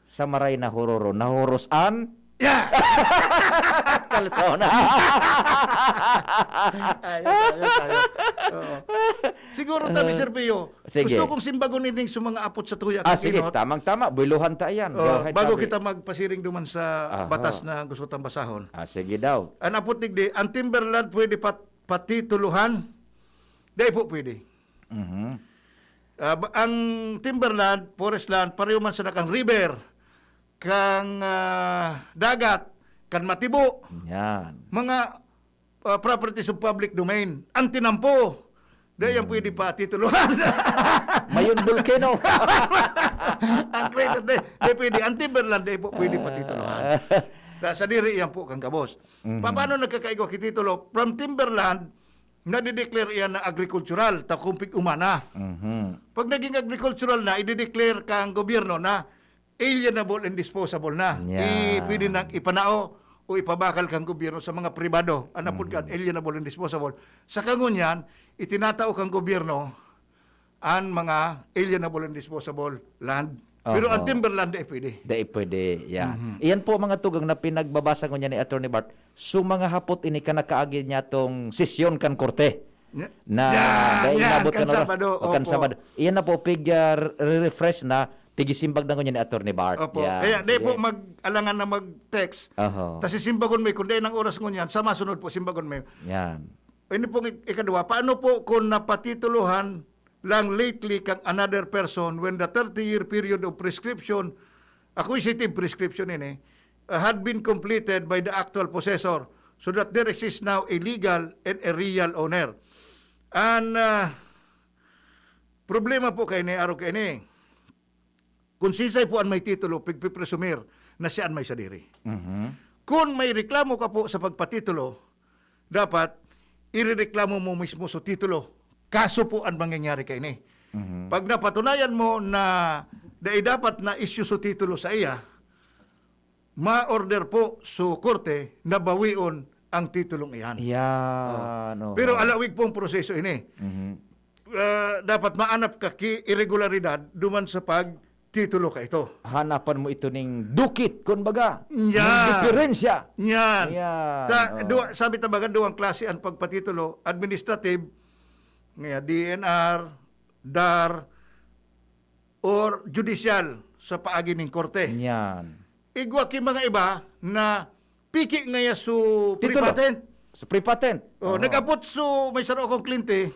sa maray na huroro, nahuros an Yeah! Kalson. Ayos, ayos, ayos. Oo. Siguro, tabi, Ah. Sir Pio, Sige. gusto kong simbagon ining sa mga apot sa tuya, Ah, sige, Kinot. tamang-tama. Buwilohan ta iyan. Go Oh, ahead, bago tabi. kita magpasiring duman sa Aha. batas na gusto tang basahon. Ah, sige daw. An apot digdi, ang timberland pwede pat-, patitulohan? Dai po pwede. Mhm. Ah, ba-, ang timberland, forest land, pareho man sa nakang river, kang, ah, dagat, kan matibo. Yan. Mga, ah, properties of public domain. Ang tinampo, di yan Mm. pwede patitulohan. Mayon volcano. Ang crater, di, di pwede. Ang timberland, di po pwede patitulohan. Ah. Sa, sa diri yan po, kang gabos. Mhm. Pa-, paano nagkakaigwa ki titulo? From timberland, nadideclare iyan na agricultural, ta kung pig-umana. Mhm. Pag naging agricultural na, idideclare kang gobyerno na alienable and disposable na. Yan. I-, pwede nang ipanao o ipabakal kang gobyerno sa mga pribado. An apod kan Mhm. alienable and disposable. Sa kangunyan, itinatao kang gobyerno an mga alienable and disposable land. Pero ang Oho. timberland, di pwede. Di pwede, yeah. Mhm. Iyan po, mga tugang, na pinagbabasa ngunyan ni Attorney Bart. So, mga hapot ini kan nakaagi niyatong sesyon kan korte. Nya-, Na yan, dai yan, inabot kan kan oras. Sabado, O, kan opo. Sabado. Iyan na po, pig, ah, re-refresh na, pigisimbag na ngunyan ni Attorney Bart. Opo. Yan, Kaya di sige. po mag-alangan na mag-text. Oho. Tas sisimbagon mi, kung dai nang oras ngunyan, sa masunod po, simbagon mi. Yan. Ini pong ik-, ikadwa, paano po kung napatitulohan lang lately kang another person when the thirty-year period of prescription, acquisitive prescription ini, uh, had been completed by the actual possessor, so that there exists now a legal and a real owner? And, uh, Problema po kaini, arog kaini. Kun siisay po an may titulo, pigpipresumir na siya an may sadiri. Mhm. Kun may reklamo ka po sa pagpatitulo, dapat irereklamo mo mismo sa titulo. Kaso po an mangyayari kaini. Mhm. Pag napatunayan mo na dai dapat na issue sa titulo sa iya, ma-order po sa korte na bawion ang titulong iyan. Yan, Oh. oho. Pero alawig pong proseso ini. Mhm. Ah, dapat maanap ka ki irregularidad duman sa pagtitulo ka ito. Hanapan mo ito ning dukit, kumbaga. Yan. Ning diferensya. Yan. Yan, Ta-, oo. duwa-, sabi ta baga, duwang klase ang pagpatitulo, administrative, ngaya D E N R, dar, or judicial sa paagi ning korte. Yan. Igwa ki mga iba na piki ngaya su Titulo. pre-patent. Su pre-patent. Oh, Oo. nag-abot su may saro akong kliyente,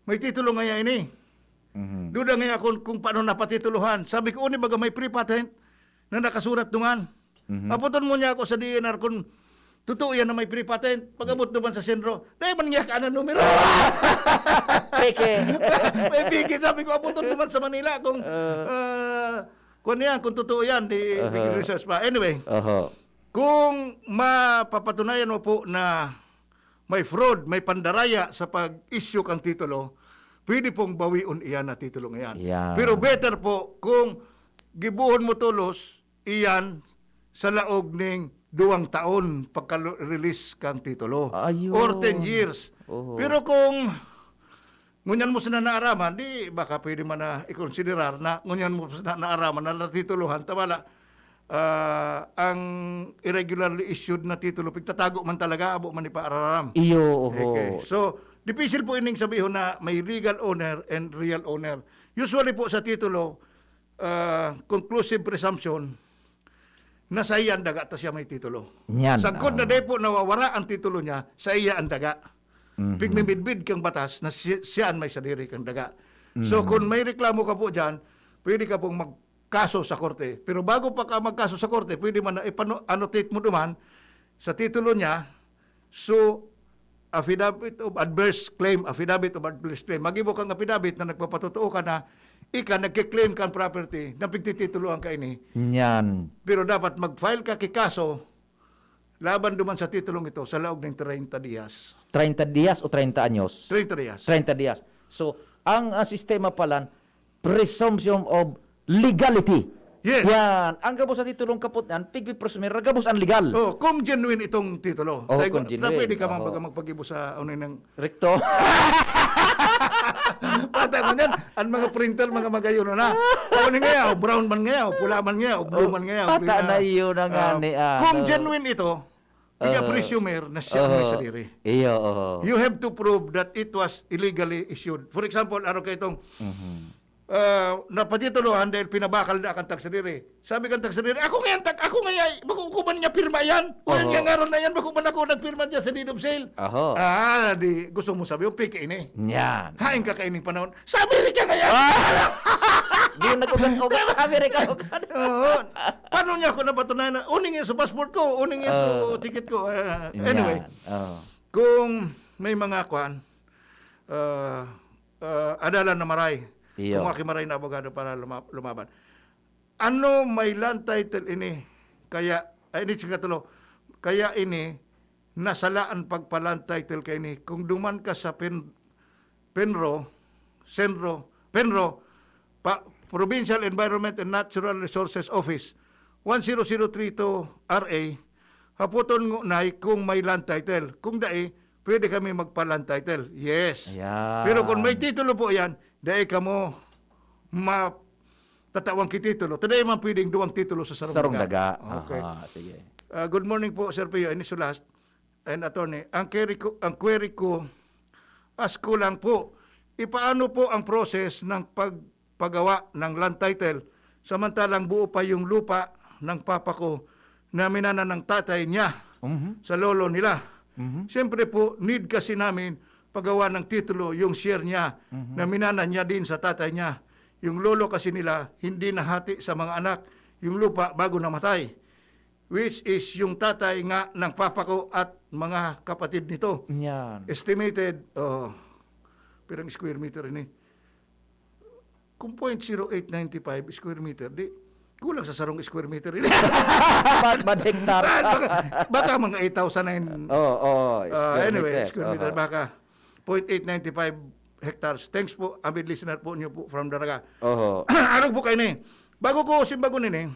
may titulo ngaya ini. Mhm. Duda ngaya akon kung paano napatitulohan. Sabi ko, "Uni baga may pre-patent na nakasurat duman?" Mhm. Apoton mo niya ako sa D E N R kung totoo yan na may pre-patent. Pag-abot naman sa sentro, dahil man niya ka na numero. Peke. May peke. Sabi ko, apoton naman sa Manila kung, Ah. ah, kung yan, kung totoo yan, di Aha. big research pa. Anyway, Oho. kung mapapatunayan mo po na may fraud, may pandaraya sa pag-issue kang titulo, pwede pong bawion iyan na titulo ngayon. Yan. Pero better po kung gibuhon mo tolos iyan sa laog ning duwang taon pagka-release kang titulo. Ayun. Or ten years. Oho. Pero kung ngunyan mo sina naaraman, di baka pwede man na ikonsiderar na ngunyan mo sina naaraman na natitulohan, ta wala, ah, ang irregularly issued na titulo, pigtatago man talaga, abo man ipaararam. Iyo, oho. Okay. So, dipikil po ining sabihon na may legal owner and real owner. Usually po sa titulo, ah, conclusive presumption na sa iya ang daga ta siya may titulo. Yan, Sagkod na ah. dai po nawawara ang titulo niya, sa iya ang daga. Mhm. Pigmimidbid kang batas na si-, siya ang may sadiri kang daga. So, Mhm. kung may reklamo ka po dyan, pwede ka pong magkaso sa korte. Pero bago pa ka magkaso sa korte, pwede man na ipano-, annotate mo duman sa titulo niya, so, affidavit of adverse claim, affidavit of adverse claim. Mag-ibo kang affidavit na nagpapatotoo ka na ika nagke-claim kang property na pigtitituloan ka ini. Yan. Pero dapat mag-file ka ki kaso laban duman sa titulong ito sa laog ning treinta dias. Treinta dias o treinta anyos? Treinta dias. Treinta dias. So, ang, ah, sistema pala, presumption of legality. Yes. Yan. Ang gabos sa titulong kapot niyan, pigpipresumir, gabos ang legal. Oh, kung genuine itong titulo. Oh, Tayo, kung ta genuine. pwede ka man Oo. baga magpag-ibo sa ano nang Recto. Pata ko niyan, ang mga printer, mga magayon na. O, ano nga, o brown man nga, o pula man nga, o blue Oh, man nga, o pata green na. na yun ang Ah, ani, ah, kung oo. genuine ito, Oo. pigpipresumir na siya may Oo. sadiri. Iyo, oo. You have to prove that it was illegally issued. For example, araw ka itong, Mhm. ah, napatitulohan dahil pinabakal na kang tagsadiri. Sabi kang tagsadiri, "Ako nga yan, tag-, ako nga yan, bako ko man niya pirma yan. O yan Oo. nga ngaran na yan, bako man ako nagpirma dyan sa deed of sale." Aho. Ah, di, gusto mo sabi, yung peke ini. Yan. Hain ka kaining panahon. Sabi rin ka ngayon. Ah! Di yun nagkugan-kugan. Sabi rin ka, kugan. Oo. Paano niya ako napatunayan na, uning yan sa passport ko, uning yan sa Oo. ticket ko. Ah, Yan. anyway, Oo. kung may mga kwan, ah, ah, adalan na maray, Iyo. kung aki maray na abogado para luma-, lumaban. Ano may land title ini? Kaya, ay, ini si Katulo. Kaya ini, nasala ang pagpa-land title kaini. Kung duman ka sa Pen-, Penro, Senro, Penro, pa, Provincial Environment and Natural Resources Office, one zero zero three two R A, hapoton ngunay kung may land title. Kung dai, pwede kami magpa-land title. Yes. Ayan. Pero kung may titulo po yan, dai kamo ma-, tatawan ki titulo. Ta dai man pwedeng duwang titulo sa sarong Sarong daga. daga. Okay. Aha, sige. Ah, good morning po, Sir Pio. Ini su last. And attorney, ang query ko, ang query ko, ask ko lang po, ipaano po ang process ng pagpagawa ng land title samantalang buo pa yung lupa ng papa ko na minana ng tatay niya Mhm. sa lolo nila? Mhm. Siyempre po, need kasi namin pagawa ng titulo yung share niya Mhm. na minana niya din sa tatay niya. Yung lolo kasi nila, hindi nahati sa mga anak yung lupa bago namatay. Which is yung tatay nga ng papa ko at mga kapatid nito. Yan. Estimated, oh, pirang square meter ini? Kung point zero eight nine five square meter, di, kulang sa sarong square meter. Bad, bad hectares. Baka, baka mga eight thousand nine. Oo, oh, Ah, anyway, square meter, baka point eight nine five hectares. Thanks po, avid listener po niyo po from Daraga. Oho. Arog po kayo ni. Bago ko simbagon ini,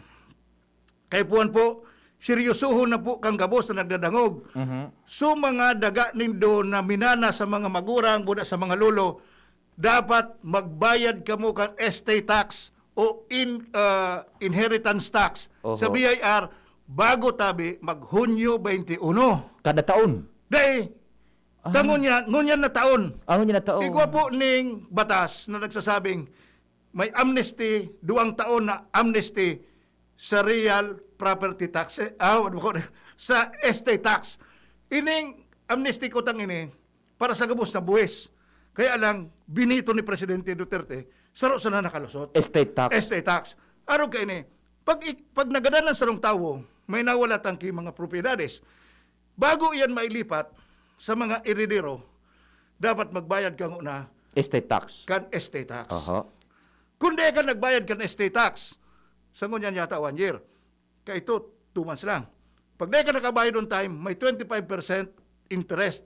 kay puwan po, seryosohon na po kang gabos na nagdadangog. Mhm. So, mga daga nindo na minana sa mga magurang, buda sa mga lolo, dapat magbayad kamo kan estate tax o in, ah, inheritance tax Oho. sa B I R bago tabi mag Hunyo twenty-one. Kada taon. Dai, Ah. ta ngunyan, ngunyan na taon. Ang yun na taon. Igwa po ning batas na nagsasabing may amnesty, duwang taon na amnesty sa real property tax. Eh, ah, ano ko, sa estate tax. Ining amnesty ko tang ini para sa gabos na buwis. Kaya lang, binito ni Presidente Duterte, saro sana nakalusot. Estate tax. Estate tax. Arog ka ini, pag, ik- pag nagadan ng sarong tawo, may nawala tang ki mga propiedades. Bago iyan mailipat sa mga eredero, dapat magbayad ka na Estate tax. Kan estate tax. Oho. Kung di ka nagbayad kan estate tax, sa ngunyan yata one year, kaito, two months lang. Pag di ka nakabayad on time, may twenty-five percent interest.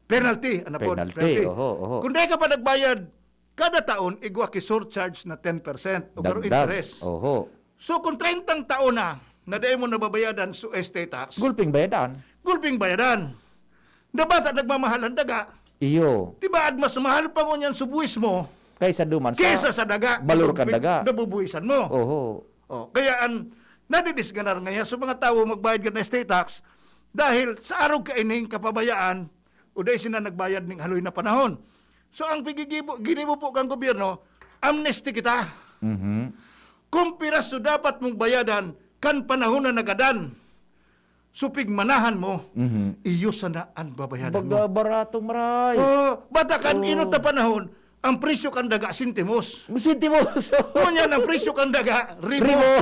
Penalty, ano po? Penalty, oho, oho. Kung di ka pa nagbayad, kada taon, igwa ki surcharge na ten percent o garo Dagdag. Interest. Oho. So, kung trentang taon na, na dai mo nababayadan sa estate tax, Gulping bayadan. Gulping bayadan. Na bata nagmamahal ang daga. Iyo. Diba, at mas mahal pa ngunyan sa buwis mo Kaysa duman sa... kaysa sa daga. Balor kan Nabubi- daga. Nabubuwisan mo. Oho. Oh, kaya an nadidisganar ngayon sa mga tawo magbayad ka ng estate tax dahil sa arog kaining kapabayaan o dahil sila nagbayad ning haloy na panahon. So, ang pigigibo, ginibo po kang gobyerno, amnesty kita. Mhm. Kung piraso dapat mong bayadan kan panahon na nagadan, so pigmanahan mo, Mhm. iyo sana ang babayadan Baga mo. Barato, maray. Oh, bata kan Oh. inot na panahon, ang presyo kan daga, sentimos. Sentimos. Ngunyan, ang presyo kan daga, ribo. Ribo.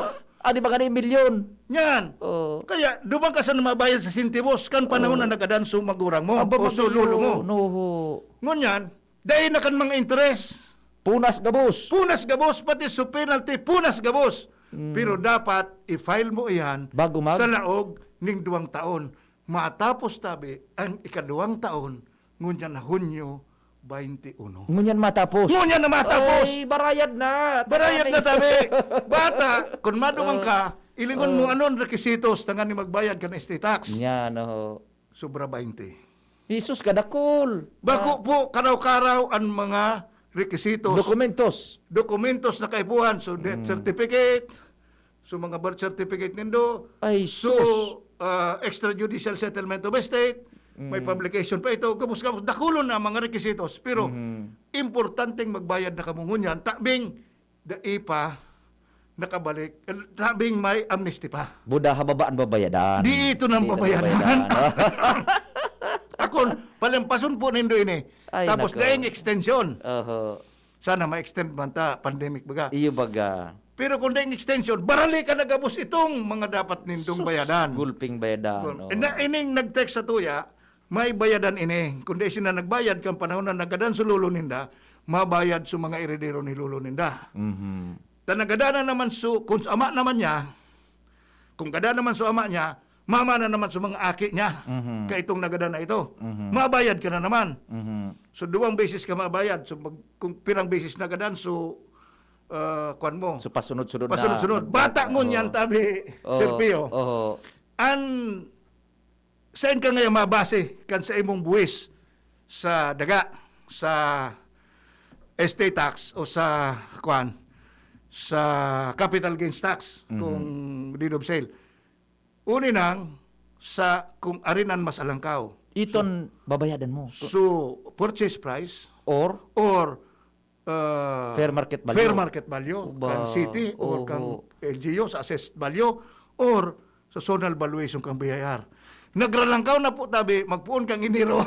Ah, di ba gani milyon? Yan. Oh. Kaya, duman ka sa mabayad sa sentimos, kan panahon Oh. na nagadan sa magurang mo, Aba, o sa lolo mo. Oho. Ngunyan, dahil na kan mga interes, Punas gabos. Punas gabos, pati sa penalty, punas gabos. Mm. Pero dapat i-file mo iyan Bago mag- sa laog ning duwang taon. Matapos tabi ang ikaduwang taon, ngunyan na Hunyo twenty-one. Ngunyan matapos. Ngunyan na matapos! Ay, barayad na. Barayad na tabi! Bata, kung maduman Oh. ka, ilingon mo Oh. ano ang requisitos tangan ni magbayad ka ng estate tax. Yan, oho. Sobra twenty. Jesus, kadakol. Bako po, karaw-karaw ang mga requisitos. Dokumentos. Dokumentos na kaipuhan. So, death Mm. certificate, so, mga birth certificate nindo, Ay, so, sus. ah, extrajudicial settlement of estate, may Mm. publication pa ito, gabos-gabos, dakulon na mga requisitos. Pero, Mhm. importanteng magbayad na kamo ngunyan, tabing, dai pa, nakabalik, eh, tabing may amnesty pa. Buda ha baba ang babayadan. Di ito nang Di ito babayadan. babayadan. Akon, palampason po nindo ini. Ay, Tapos, nako. daing extension. Oho. Sana ma-extend man ta, pandemic baga. Iyo baga. Pero kung daing extension, barali ka na gabos itong mga dapat nindong Sus, bayadan. Gulping bayadan. Gul- Oh. Na, ining nag-text sa tuya, may bayadan ini. Kung di sila nagbayad, kan panahon na nagadan sa lolo ninda, mabayad sa mga eredero ni lolo ninda. Mhm. Ta nagadan na naman su, kung ama naman niya, kung gadan naman su ama niya, mama na naman sa mga aki niya. Mhm. Kaitong nagadan na ito. Mhm. Mabayad ka na naman. Mhm. So, duwang beses ka mabayad. So, pag, kung pirang beses nagadan, so, ah, kwan mo. So, pasunod-sunod na. Pasunod-sunod. Bata ngunyan, tabi, Oo. Sir Pio. Oo. An, saan ka ngayon mabase kan sa imong buwis sa daga, sa estate tax o sa, kwan, sa capital gains tax, Mhm. kung deed of sale? Uni nang sa kung arinan mas alangkaw. Iton babayadan mo. So, purchase price Or or uh, Fair market value. Fair market value Uba, kang city or oho. kang L G U sa assessed value or sa zonal valuation kang B I R. Nagralangkaw na po tabi, magpuon kang Enero.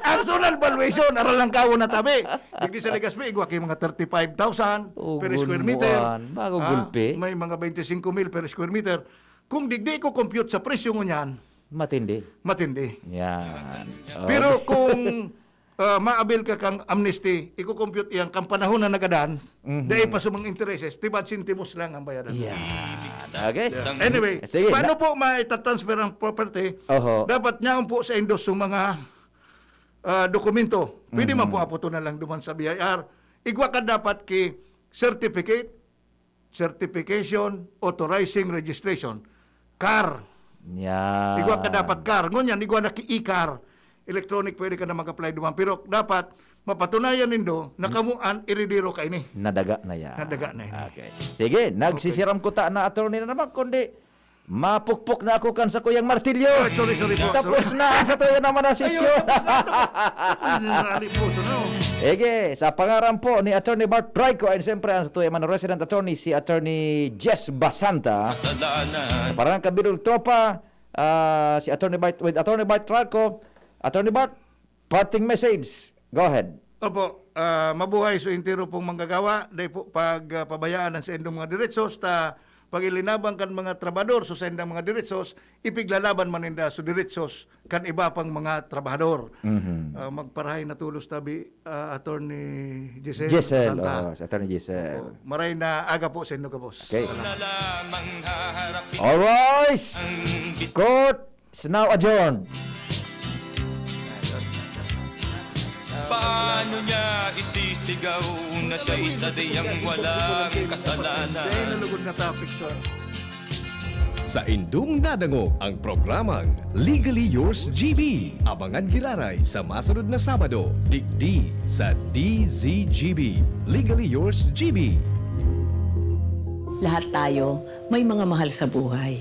Ang zonal valuation, aralangkaw na tabi. Digdi sa Legazpi, igwa kay mga thirty-five thousand Oh, per square gunbuan. meter. Bago Ah, gulpi. May mga twenty-five mil per square meter. Kung digdi ko compute sa presyo ngunyan, Matindi. matindi. Yan. Pero kung ah, ma-avail ka kang amnesty, iko-compute iyan kang panahon na nagadan, Mhm. dai pa sumang intereses, tibad sentimos lang ang bayadan. Yan. Okay. Yeah. Anyway, Sige, paano na- po maitatransfer ang property? Oho. Dapat nyaon po sa indos yung mga, ah, dokumento. Pwede man Mhm. po aputo na lang duman sa B I R. Igwa ka dapat ki certificate, certification, authorizing registration. Car. Yan. Igwa ka dapat car. Ngunyan, igwa na ki e-car. Electronic, pwede ka na mag-apply duman. Pero dapat, mapatunayan nindo na kamo an eredero kaini. Nadaga na yan. Nadaga na ini. Okay. Sige, nagsisiram ko ta na, attorney, na naman, kundi mapukpok na ako kan sa kuyang martilyo. Ay, sorry, sorry po, Tapos sorry. na ang sa tuya naman na Ayun, sesyon. tapos na, tapos. Tapos na, nalimutan, no? Sige, sa pangaran po ni Attorney Bart Trico, and siyempre ang sa tuya man resident attorney, si Attorney Jess Basanta. Kasalanan. Sa pangaran kabirong tropa, ah, si Attorney Bart, with Attorney Bart Trico. Attorney Bart, parting message. Go ahead. Opo, ah, mabuhay so entero pong manggagawa, dai po pag, ah, pabayaan ang saindong mga diretsos, ta pag ilinabang kan mga trabahador so saindang mga diretsos, ipiglalaban man ninda so diretsos kan iba pang mga trabahador. Mhm. Ah, magparahay na tulos tabi, ah, Attorney Giselle Giselle, Santa. Oo, si Attorney Giselle. Opo, maray na aga po sa inyo, gabos. Okay. Salamat. All rise. Court is now adjourned. Paano niya isisigaw na siya isa diyang walang kasalanan? Dahil nalugod na topic, sir. Sa indong nadangog ang programang Legally Yours G B. Abangan giraray sa masunod na Sabado, digdi sa D Z G B. Legally Yours G B. Lahat tayo may mga mahal sa buhay.